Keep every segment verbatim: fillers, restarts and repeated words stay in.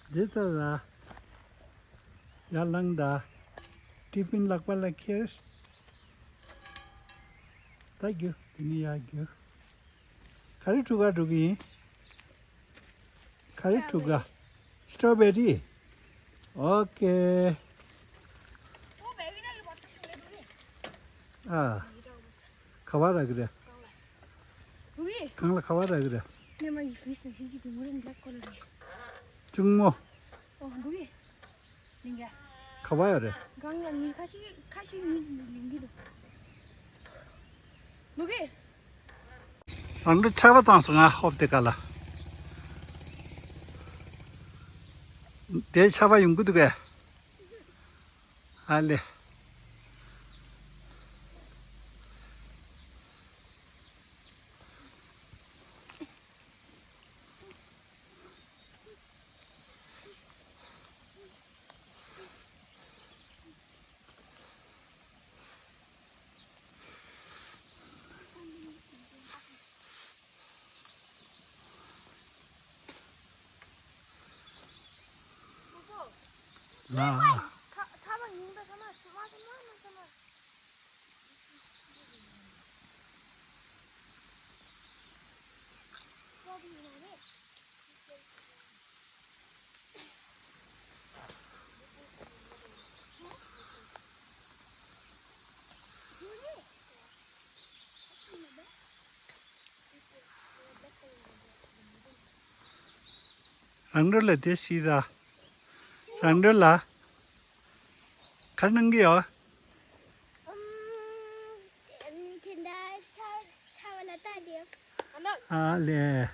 འདི་ལྟ་ལ། ཡར་ལངས་ད། ཏི་ཕིན་ལག་པ་ལ་ཁྱེར། ད་རྒྱུ། དེ་ནས་ཡར་རྒྱུ། ག་རེ་འཁྲུ་ག་འགྲོ་གི་ཡིན། ག་རེ་འཁྲུ་ག་སི་ཊོ་བེ་རི། ཨོ་ཀེ། ཨ། ག་བ་རག་གི་རེད། གང་ལ་ག་བ་རག་གི་རེད། གཅུང་མོ། ག་བ་ཡོད་རེད། རང་ཚོ་ཆར་པ་བཏང་སོང་ང་ཧོབ་དེ་ག་ལ། དེ་ཆར་པ་ཡོང་གི་འདུག་གས། ཨ་ལེ། ལ། རང་འགྲོ་ལ་དེ་སྲིད་ད། རང་འགྲོ་ལ། ག་གནང་གི་ཡོད། ཨ་ལེ།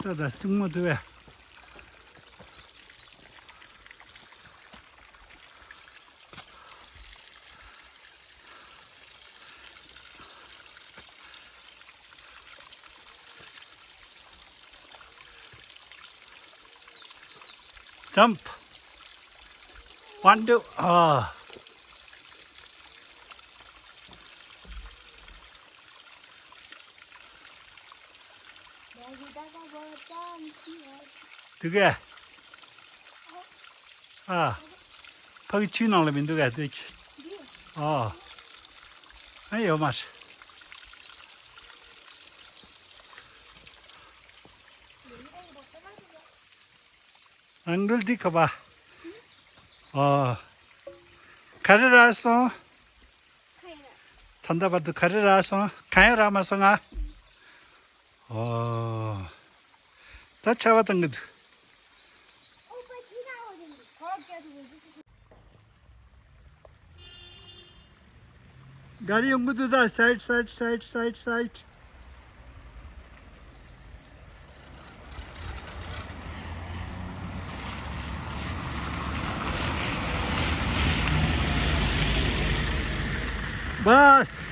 ད་ད་གཅུང་མོ་དེ་བས། Jump. One, two. ཨ། དེ་གས། ཨ། ཕ་གི་ཆུའི་ནང་ལ་མི་འདུག་གས་དེ། ཨ། ཨ་ཡོད་མ་རེད། ཨང་ཀལ་འདི་ག་པ། ཨོ། ག་རེ་རག་སོང་། ད་ལྟ་བར་དུ་ག་རེ་རག་སོང་། གང་ཡང་རག་མ་སོང་ང་། ཨོ། ད་ཆར་པ་བཏང་གི་འདུག་ག་རེ་ཡོང་གི་འདུག་ད། སའིཌ་སའིཌ་སའིཌ་སའིཌ་སའིཌ། བཱས།